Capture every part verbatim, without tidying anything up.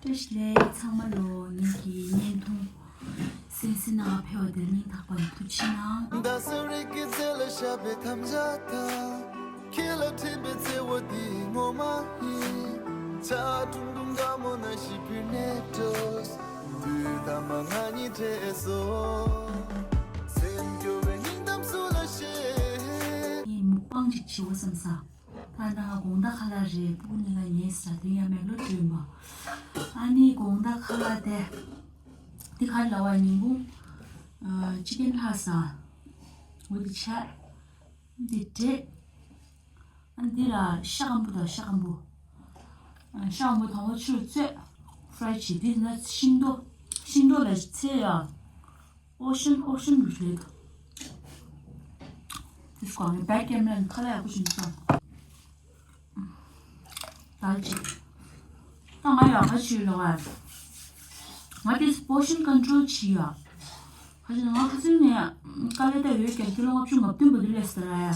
བཀྲ་ཤིས་བདེ་ལེགས་ཚང་མ་ལོ། ངེད་ཀྱི་བརྙན་ཐུང་གསན་གཟིགས་གནང་བ་ཕེབས་པ་དེར་སྙིང་ཐག་པ་ནས་ཐུགས་རྗེ་གནང་། ངས་མུག་པང་ཅིག་བྱེད་དགོས་བསམ་ས། ད་ལྟ་དགོང་དག་ཁ་ལག་རེད། སྤུ་གུ་གཉིས་ཀ་ཉལ་ས་དུས་ཡང་མེག་ལོ་སྒྲོན་པ། ཨ་ནི་དགོང་དག་ཁ་ལག་དེ། འདི་ག་རེ་ལབ་པ། ཉིན་གུང་ཨ་ཅི་ཀན་ལྷ་ས། འོ་འདི་བྱས། འདི་འདྲས། ཨ་འདི་ལ་ཤ་སྐམ་པོ་དང་ཤ་སྐམ་པོ། ཨ་ཤ་སྐམ་པོ་དང་པོ་ཆུར་བཙོས། ཕ་རའི་བྱས། འདི་ན་ཤིང་ཏོག་ཤིང་ཏོག་ལ་ཚལ་ཡ། ཨོ་ཤན་ཨོ་ཤན་རེད། དེ་སྐོར་ནས་བེག་ཀེམ་རན་ཁ་ལག་ཡག་པོ་ཞིག་འདུག་ད་ཅི། ད་ང་ཡག་ག་ཞིག་ལ་བ། ང་དེ་པོར་ཤན་ཀོན་ཊོལ་བྱེད་ཡ། ཁ་ཅིག་ང་ཁ་སང་ནས་དཀའ་ལས་ད་ཡོད་ཀྱང་ཀི་ལོ་ལྔ་བཅུ་ང་བདུན་པ་དེ་ལས་ཟེར་ཡ།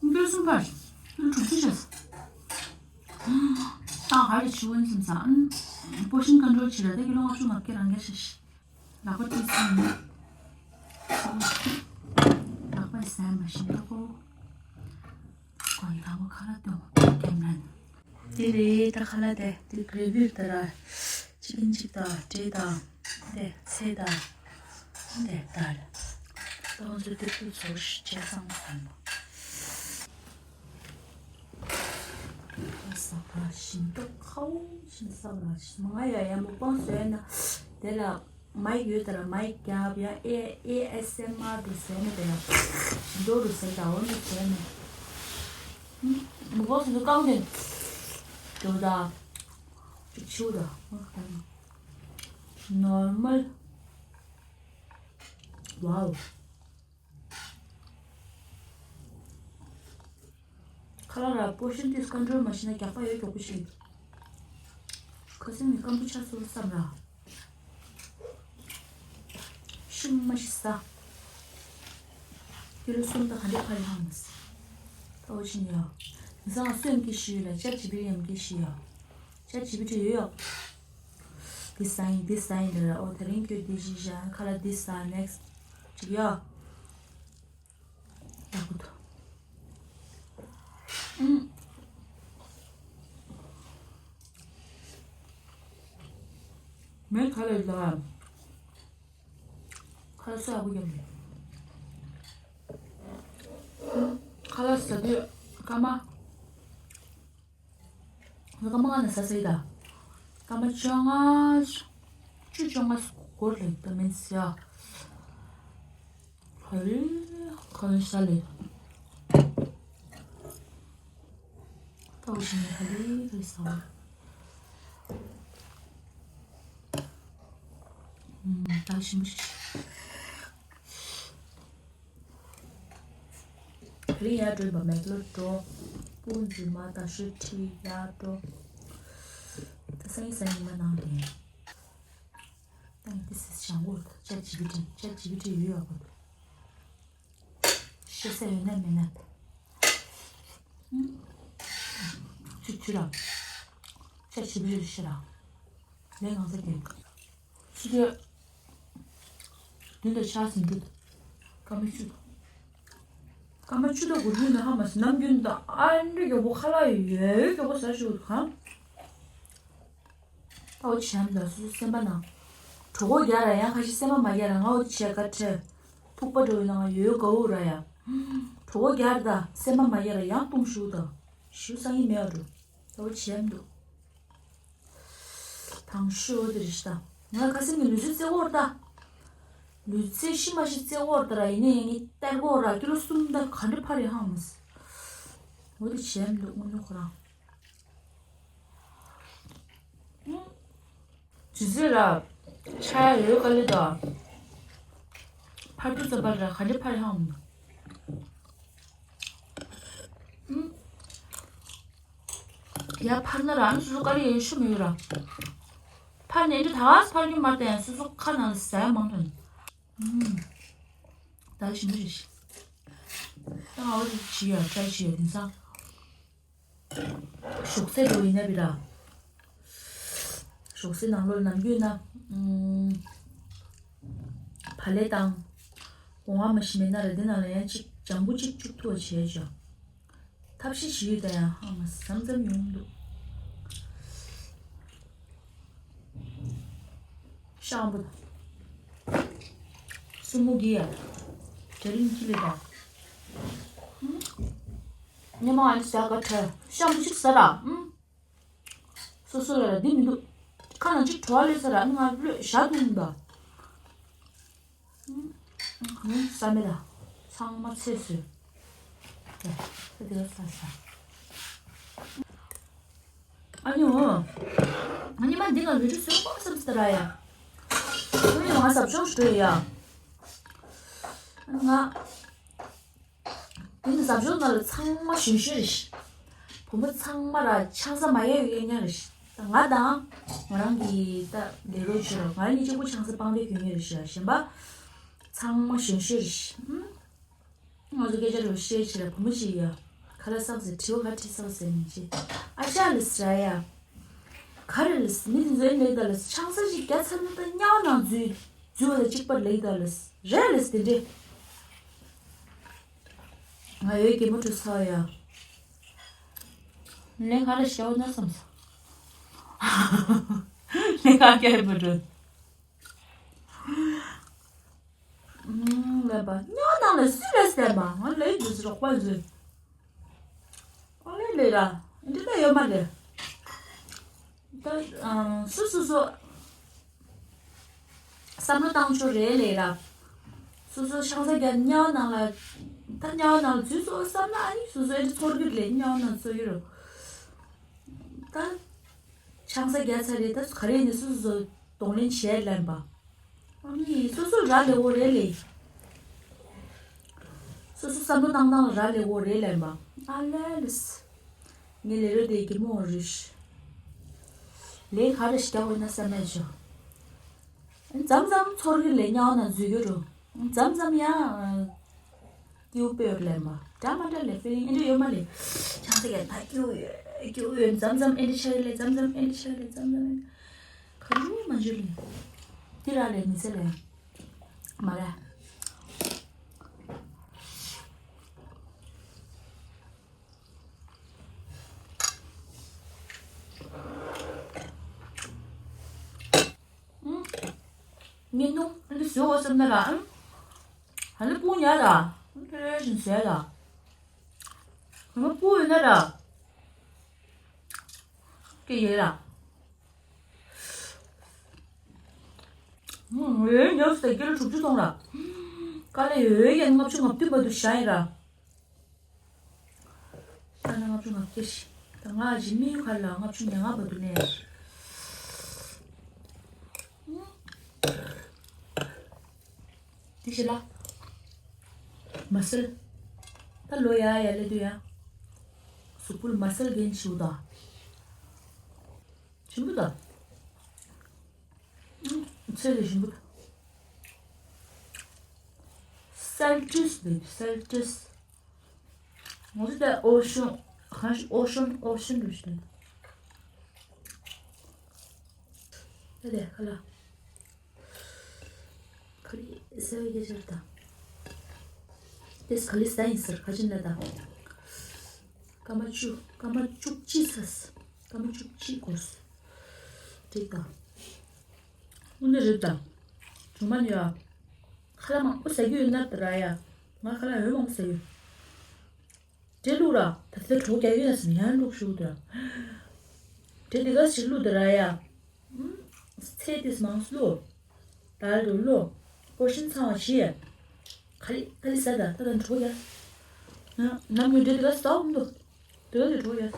ཀི་ལོ་གསུམ་པར་ཀི་ལོ་དྲུག་ཅུ་ཤེས། ད་ག་རེ་བྱེད་འོན་སེམས་ས། པོར་ཤན་ཀོན་ཊོལ་བྱེད་ལ་ད་ཀི་ལོ་ལྔ་བཅུ་ང་བརྒྱད་རང་རྒྱལ་ཤེས། ལག་པ་བཀྲུས་ཚར་ནས། ལག་པ་ཟ་མ་ཤེས་ན་ཀོ། ཀོ་ཡི་དང་པོ་ཁ་ལག་སྟོན་གོ་ཀེམ་རན། འདི་རེད་ད་ཁ་ལག་དེ། འདི་གི་རེ་བིའུ་ད་ར། ཅི་ཀན་གཅིག་དང་འབྲས་དང་། དེ་ཚལ་དང་། དེ་ད་ར། ཏོང་ཙུ་ཏི་ཏུ་ཚོར་ཤི་ཅེ་སང་སང་། ས་ཕ་ཞིམ་ཏོག་ཁའོ་ཞིམ་ས་ལ་ཞིམ། ང་ཡ་ཡ་མུག་པང་བཟོས་ན་དེ་ལ། མའིག་ཡོད་དར་མའིག་རྒྱབ་ཡ་ཨེ་ཨེ་ཨེས་ཨེམ་ཨར་དུ་ཟེར་ནས་དེ་ཡ། ཞིང་འབྲོག་རུ་ཟེར་དར་འོ་ནས་ཟེར་ནས། མི་གོ་སོང་ཚོ་རྐང་དེ། དེ་བ་ད། ཅིག་ཆུ་ད། ནོར་མལ། ཝའོ། ཁ་ལག་ར་པོར་ཤན་དེ་ཀོན་ཊོལ་མ་བྱས་ན་རྒྱགས་པ་ཡོད་མགྱོགས་པོ་ཞིག་ཁ་སང་ནས་སྐམ་པོ་ཆགས་སོང་བསམ་ར། ཤི་མ་ཤི་ས། ཀི་ལོ་གསུམ་དང་ག་འདྲ་ཕར་ཡོང་མ་སི། ད་འོ་ཕྱིན་ཡ། མི་ཚང་སོན་གྱི་ཤི་ཡོད་ལ་ཅར་ཇི་བི་རི་ཡམ་གྱི་ཤི་ཡ། ཅར་ཇི་བི་རི་ཡོད་ཡ། འདི་ཟ་ཡིན་འདི་ཟ་ཡིན་ལ་ར། འོ་དེ་རིང་ཁྱོད་འདི་ཞིག་བཞག་ཁ་ལག་འདི་ཟ་ནེག་སི་ཅིག་ཡ། ཡག་པོ་འདུག་ཨུམ། མེ་ཁ་ལ་ལ། ཁ་ལག་ས་ཡག་པོ་ཡོད་མེད། ཁ་ལག་ཟ་དུས་སྐར་མ། སྐར་མ་ལྔ་ནས་ཟ་ཟེར་ད། སྐར་མ་བཅོ་ལྔ། བཅུ་བཅོ་ལྔ་འགོར་ལེ་ད་མིན་ཟེར་ཡ། ཧ་ལས་ཁ་ལག་ས་ལེ། ཏོག་ཞིམ་ཧ་ལས་ཧ་ལས་ཟ་བ། ཨུམ། ཏོག་ཞིམ་པོ་ཞིག་དེ་རིང་ཡར་འགྲོ་ཡིན་པ། མེག་ལོ་འགྲོ། སྤུན་རྫུན་མ་དང་ཤུ་ཁྲི་ཡར་འགྲོ། ད་སང་ཉིན་སང་ཉིན་མ་གནང་དེ། ད་ཡིན་དེ་སི་ཞང་གོ་ཅར་ཇི་བི་ཊི་ཅར་ཇི་བི་ཊི་ཡོད་ཡག་པོ་འདུག་ཤེས་ས་ཡོད་ན་མེད་ན། ཆུ་ཆུ་ར། ཅར་ཇི་བི་ཊི་ཤི་ར། ལས་གང་ས་དེ། ཕྱི་རྒྱལ། བདུན་དང་ཕྱག་ཟིན་གྱི། སྐར་མ་བཅུ་དང་། སྐར་མ་བཅུ་དང་དགུ་བདུན་ན་ཧ་མ་སི་ནམ་རྒྱུན་དང་ཨ་འདྲ་མགྱོགས་པོ་ཁ་ལག་ཡོད་མགྱོགས་པོ་ཟ་ཞུ་གང་། ད་འོ་བྱས་ན་ད་སོ་སོ་སེམས་པ་ནང་། གྲོད་ཁོག་རྒྱགས་ར་ཡང་ཁ་ཤས་སེམས་པ་མ་རྒྱགས་ར་ང་འོ་དེ་བྱས་ག་ཁྲེ། ཐུག་པ་འགྲོ་བའི་ནང་ཡོད་དགའ་བོ་ར་ཡ། གྲོད་ཁོག་རྒྱགས་ར་ད་སེམས་པ་མ་རྒྱགས་ར་ཡང་བཏུང་ཞུ་ད། ཞུ་སང་ཉིན་མེད་བ་འགྲོ། ད་འོ་བྱས་མི་འདུག་དང་ཤོས་དེ་རེད་ཤག་ད་ང་ཁ་སང་གི་ལུས་རྩལ་རྩེ་བོར་ད། ལུས་རྩལ་ཤི་མ་ཤི་རྩེ་བོར་ད་ར་ཡིན་ནའི་ཡང་ངས་གཏེར་བོར་ར་ཀི་ལོ་གསུམ་ད་ག་འདྲ་ཕར་ཡོང་ཧ་མ་སི། འོ་དེ་བྱས་མི་འདུག་དངོས་གནས་ཁོ་རང་། ཇི་ཟེར་ར། ཆ་ཡ་ཡོད་ག་ལེ་ད། ཕར་དུ་ཙམ་པ་ར་ག་འདྲ་ཕར་ཡོང་ཧ་མ་སི། ཡ་ཕར་ན་རང་སོ་སོ་དཀའ་ལས་ཡོད་ཤུ་མི་ཡོད་ར། ཕར་ནས་འདི་ད་ག་སེ་ཕར་རྒྱུ་མ་བསྟན་སོ་སོ་ཁ་ནང་ཟ་ཡ་མང་ཐོན། ད་ཞིམ་པོ་རེད་ཤི། ད་ཨོ་རི་ཞི་ཡ་ཁྲ་ཞི་ཡ་དེང་སང་། ཞོགས་ཟས་འགྲོ་ཡིན་ན་བི་ར། ཞོགས་ཟས་ནང་ལོགས་ནམ་རྒྱུན་ན་ཨུམ། བག་ལེབ་དང་སྒོང་ང་མ་ཞིག་མེད་ན་ར་འདི་ནང་ལ་ཡང་གཅིག་ལྗང་གུ་གཅིག་བཅུག་ཐུབ་པ་བྱས་ཅོ། ཐབས་ཤེས་བྱེད་ཡུལ་ད་ཡང་ཧང་མ་བསམ་བསམ་ཡོང་འདུག་ཤ་སྐམ་པོ་དང་། སྲུ་མོ་གི་ཡ། གྲལ་རིམ་ཁྱི་ལས་དང་། ཉི་མ་ཨ་ནི་ཟ་ག་ཁྲ་ཤ་མོ་ཞིག་ཟ་ར། སོ་སོ་ལ་འདི་མི་འདུག་ཁ་ནང་གཅིག་བྲོ་བ་ལས་ཟ་ར། ཨ་ནི་ང་ལོས་ཞག་འདུག་མི་འདུག་ཨུམ། ས་མེད་ལ། ཚང་མ་ཚེ་བསོད། ཡ། ད་དེ་ག་ས་ས། ཨ་ནི་འོ། ཨ་ནི་མ་འདི་ང་བི་ཌིའོ་བཟོ་དགོས་བསམ་སྟེ་ར་ཡ། ཨ་ནི་ང་ཟབ་སྦྱོང་ཞུ་ཡ། ང་། དེ་ནི་ཟབ་སྦྱོང་ནང་ལ་ཚང་མ་གཞོན་གཞོན་རེད་ཤག་བུ་མོ་ཚང་མ་ར་ཆང་ས་མ་ཡལ་ཡོད་མཁན་རེད་ཤག་ད་ང་དང་ང་རང་གི་ད་ལས་རོགས་བྱེད་རོགས། ང་གཉིས་གཅིག་པུ་ཆང་ས་སྤང་བསྡད་གྱོན་མཁན་རེད་ཤག་གཞན་པ་ཚང་མ་གཞོན་གཞོན་རེད་ཤག་ཨུམ། ང་ཚོ་སྐད་ཆ་རེ་བཤད་བྱེད་ལ་བུ་མོ་ཅིག་ཡ། ཁ་ལག་བསགས་ཟེར་དྲི་བ་ག་དྲི་བསགས་ཟེར་ནས་ཅི། ཨ་ཤ་ལེ་སི་ར་ཡ། ག་རེ་ལེ་སི་མི་དེ་ཚོའི་ལེགས་ད་ལེ་སི་ཆང་ས་ཞིག་རྒྱ་ཚ་ན་ད་དམྱལ་བ་ནང་འཛུལ་འཛུལ་བ་ལ་གཅིག་པ་ལེགས་ད་ལེ་སི་རེད་ལེ་སི་དེ་འདྲས། ང་ཡོད་གད་མོ་བྲོ་ཚར་ཡ། ལན་ག་རེ་ཞུ་ན་བསམ་སོང་། ལན་ག་གད་མོ་བྲོ། ལན་པ་དམྱལ་བ་ནང་ལ་སུས་ལས་བསྟན་པ་ང་ལས་འདི་ཟེར་རོགས་པ་ཟེར། ཨོ་ལེ་ལེ་ར། འདི་ལྟ་ཡོད་མ་རེད། ད་སུ་སུ་སུ་བསམ་བློ་བཏང་ཆོག་རེད་ལེ་ར། སུ་སུ་ཆང་ས་རྒྱག་དམྱལ་བ་ནང་ལ། ད་དམྱལ་བ་ནང་ལ་འཛུལ་སོང་བསམ་ན་ཨ་ནི་སུ་སུ་ཨེ་འདྲ་ཚོར་གི་རེད་དམྱལ་བ་ནང་ཚོར་གི་རེད། ད་ཆང་ས་རྒྱག་ཚར་རེད། ད་ག་རེ་ནས་སུ་སུ་གདོང་ལེན་བྱས་ལེན་པ། ཨ་ནི་སོ་སོ་ར་ལས་འོ་རེད་ལེ། སོ་སོ་བསམ་བློ་བཏང་སྟངས་ལ་ར་ལས་འོ་རེད་ལེན་པ། ཨ་ལེ་ལེ། ངའི་ལས་རོགས་དེ་གི་མོ་རུ་ཤི། ལས་ག་རེ་ཞིག་རྒྱག་འོས་ན་བསམ་མེད་ཆོ། མཚམས་མཚམས་ཚོར་གི་ལས་དམྱལ་བ་ནང་འཛུལ་གི་རུ། མཚམས་མཚམས་ཡང་། སྐྱིའུ་དཔེ་ཡོད་ལེན་པ། འདྲ་མ་འདྲ་ལས་ཕེ་ཨེ་འདྲ་ཡོད་མ་ལེ། ཆང་ས་ཡ་ད་སྐྱིའུ་ཡོད་སྐྱིའུ་ཡོད་མཚམས་མཚམས་ཨེ་འདྲ་ཆགས་ལེ་མཚམས་མཚམས་ཨེ་འདྲ་ཆགས་ལེ་མཚམས་མཚམས། ག་རེ་མ་འཇུ་ལེ། དེ་ར་ལེ་མི་ཚེ་ལེ། མ་ར། ངས་ནུ་འདི་བཟོས་འོ་བསམ་ན་ར་ཨང་། ཧ་ལས་སྤུ་ཉག་ར་ཨང་། ཕེ་རེ་བཞིན་བཟོས་ར། ང་སྤུ་ཡོད་ན་ར། སྐད་ཡོད་ར། ངའི་ཉོབ་སྟེ་ཀི་ལོ་དྲུག་ཅུ་སྟོང་ར། དཀའ་ལས་ཡོད་ཡན་ལྔ་བཅུ་ང་བདུན་བར་དུ་བཞག་ཡིན་ར། ཨ་ན་ལྔ་བཅུ་ང་བརྒྱད་ཤི། ད་ང་ཞི་མི་ཁ་ལ་ལྔ་བཅུ་ང་ལྔ་བར་དུ་གནས། དེ་ཤི་ལ། མ་སེལ། ད་ལོ་ཡ་ཡ་ལེ་དུ་ཡ། གཟུགས་པོ་ལ་མ་སེལ་གན་ཤིའུ་ད། ཞིམ་པོ་ད། ཚལ་ལ་ཞིམ་པོ་ད། སལ་ཏྲིས་དེ་སལ་ཏྲིས། ངོ་ཚ་ད་ཨོ་ཤོན། ཁ་ཤི་ཨོ་ཤོན་ཨོ་ཤོན་རུ་ཤི་ད། ད་དེ་ཁ་ལ། ཁ་ལི་ཟེར་བའི་སྐད་ཆ་རེད་ད། དེ་ཁ་ལི་ཟ་ཡིན་ཟེར་ཁ་ཆེན་ལ་ད། སྐར་མ་བཅུ་སྐར་མ་བཅུ་གཅིག་ཚར། སྐར་མ་བཅུ་གཅིག་འགོར། འགྲིག་ད། དངོས་གནས་རེད་ད། བྱུང་མ་ནི་ཡ། ཁ་ལག་མང་པོ་ཟ་རྒྱུ་ཡོད་ན་ད་ར་ཡ། ང་ཁ་ལག་འོན་མང་པོ་ཟ་ཡོད། འབྲས་བླུགས་ར། ད་ཚེ་གྲོགས་རྒྱག་གི་ཡོད་ན་ཟིན་ཡང་བླུགས་ཞུ་དེ། འབྲས་དེ་ག་ཞིག་བླུགས་དེ་ར་ཡ། ཚེ་དེ་མང་སུ་བླུགས། དལ་དུ་བླུགས། པོ་ཤིན་ཚང་བ་ཞིག་ཡ། ག་ལི་ག་ལི་ཟ་ད་ད་ད་གྲོགས་རྒྱག་ནམ་ཡོད་འབྲས་དེ་ག་ཟ་འོང་དུ། དེ་ག་གི་གྲོགས་རྒྱག་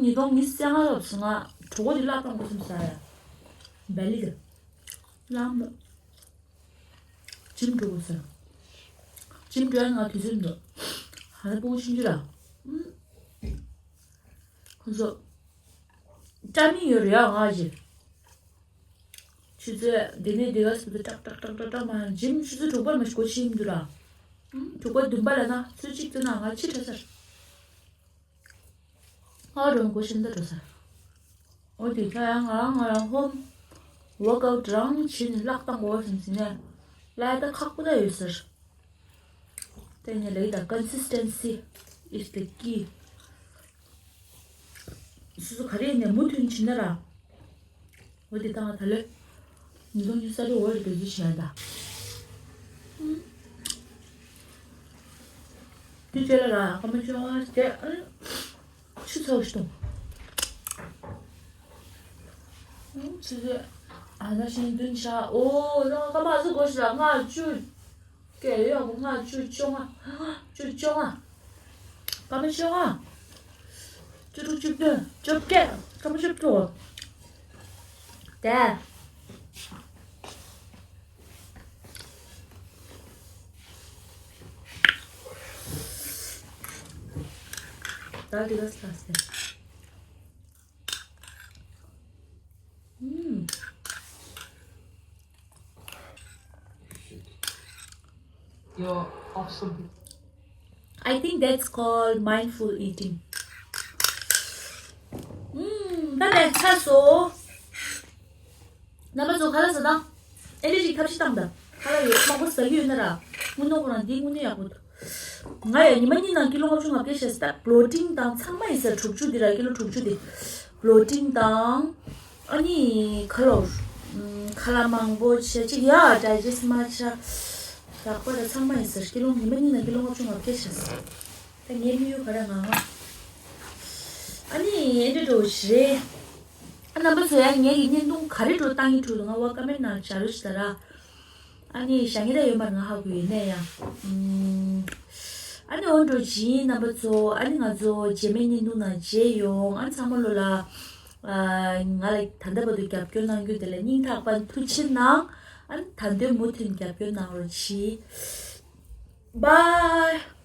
ཉིས་སྟོང་ཉི་ཤུ་རྩ་ལྔ་ལོ་སོང་ང་གྲོགས་པོ་དེ་བརླག་བཏང་དགོས་བསམ་ས་ཡ། བེ་ལི་གི། བརླག་མ། ཇིམ་འགྲོ་དགོས་ས། ཇིམ་འགྲོ་ཡ་ང་དུས་ཚོད་འདུག་ཧ་ལ་སྤུན་ཆུང་ཆུང་ར། ཁོང་ཚོ། སྐྲ་མིག་ཡོད་རེད་ཡ་ང་ཅི། ཆུ་ཚོད་འདི་ནས་འདི་ག་སུ་ཏག་ཏག་ཏག་ཏག་ཏག་མ་ཇིམ་ཆུ་ཚོད་དྲུག་པར་མ་ཞིག་གོ་ཕྱིན་འདུག་ར། དྲུག་པ་བདུན་པ་ལ་ན་ཚོད་གཅིག་ཙམ་ན་ང་ཕྱི་དྲགས་ཚར། ཨ་རོ་མགོ་ཤིན་ཏུ་འགྲོ་ས། འོ་དེ་ཁ་ཡང་ང་རང་ང་རང་ཧོམ་ཝོག་ཨའུཊ་རང་བྱས་ནས་ལག་བཏང་དགོས་བསམ་ཟིན་ནས་ལ་ད་ཁག་པོ་ད་ཡོད་ཟེར། དེ་ནས་ལེགས་ད་consistency is the key། སོ་སོ་ག་རེ་ཡིན་ནས་མུ་མཐུད་བྱེད་ན་ར། འོ་དེ་དང་ད་ལོས། ཉིས་སྟོང་ཉི་ཤུ་རྩ་དྲུག་འོ་རེ་དེ་ཚོ་བྱས་ད། དེ་རྗེས་ལ་ར་ཀ་མ་ཅོ་ང་དེ་ཨ་ཆུ་ཚོགས་ཤིག་དང་། ཆུ་ཚོད་ཨ་ན་ཤིང་བདུན་ཆ་འོ་ཀ་མ་ཟུ་གོ་ཤི་ར་ང་ཆུ། སྐད་ཡོད་ཡག་པོ་ལྔ་བཅུ་བཅོ་ལྔ། བཅུ་བཅོ་ལྔ། སྐར་མ་བཅོ་ལྔ། བཅུ་དྲུག་བཅུ་བདུན་བཅོ་བརྒྱད། སྐར་མ་བཅུ་དྲུག་དེ། ད་འདི་ག་ས་ཟེར། ཨུམ། You're awesome. I think that's called mindful eating. ཨུམ། ད་ལྟ་ཚར་སོང་། རྣམ་པ་ཚོ་ཁ་ལག་ཟ་དང་། ཨེ་འདྲ་ཞིག་ཐབས་ཤེས་བཏང་དང་། ཁ་ལག་ཡོད་མང་པོ་ཟ་གི་ཡོད་ན་ར། དངོས་གནས་ཁོ་རང་འདི་དངོས་གནས་ཡག་པོ་འདུག་ང་ཡང་ཉི་མ་གཉིས་ནང་ཀི་ལོ་ལྔ་བཅུ་ང་བརྒྱད་བྱས་ད་བློ་ཊིན་དང་ཚང་མ་ཡིན་ས། དྲུག་ཅུ་འདི་ར་ཀི་ལོ་དྲུག་ཅུ་འདི། བློ་ཊིན་དང་། ཨ་ནི་ཁ་ལོ། ཁ་ལག་མང་པོ་བྱས་ཅིག་ཡ་ཌའི་ཇེ་སི་མ་ཆ། ལག་པ་ད་ཚང་མ་ཡིན་ས་ཀི་ལོ་ཉི་མ་གཉིས་ནང་ཀི་ལོ་ལྔ་བཅུ་ང་བརྒྱད་བྱས་ད་ངའི་དམིགས་ཡུལ་ག་རེ་ང་ང་། ཨ་ནི་ཨེ་འདྲ་འགྲོ་བཞི་རེད། ཨ་རྣམ་པ་ཚོ་ཡང་ངེད་ཀྱི་བརྙན་ཐུང་ག་རེ་འགྲོ་བཏང་གི་འདུག་ང་བ་ཀ་མེན་ནང་བྱ་རོགས་ཞིག་ད་ར། ཨ་ནི་བཞག་ངེས་ད་ཡོད་མ་རེད་ང་ཧ་གོ་ཡོད་ནས་ཡང་། ཨ་ནི་འོ་འགྲོ་བཞིན་རྣམ་པ་ཚོ་ཨ་ནི་ང་ཚོ་རྗེས་མའི་བརྙན་ཐུང་ནང་མཇལ་ཡོང་། ཨ་ནི་ཚང་མ་ལོ་ལ། ང་ལ་ད་ལྟ་བར་དུ་རྒྱབ་སྐྱོར་གནང་རྒྱུ་དེ་ལ་སྙིང་ཐག་པ་ཐུགས་ཆེ་གནང་། ཨ་ནི་ད་དུང་མུ་མཐུད་རྒྱབ་སྐྱོར་གནང་རོགས་གྱིས། Bye.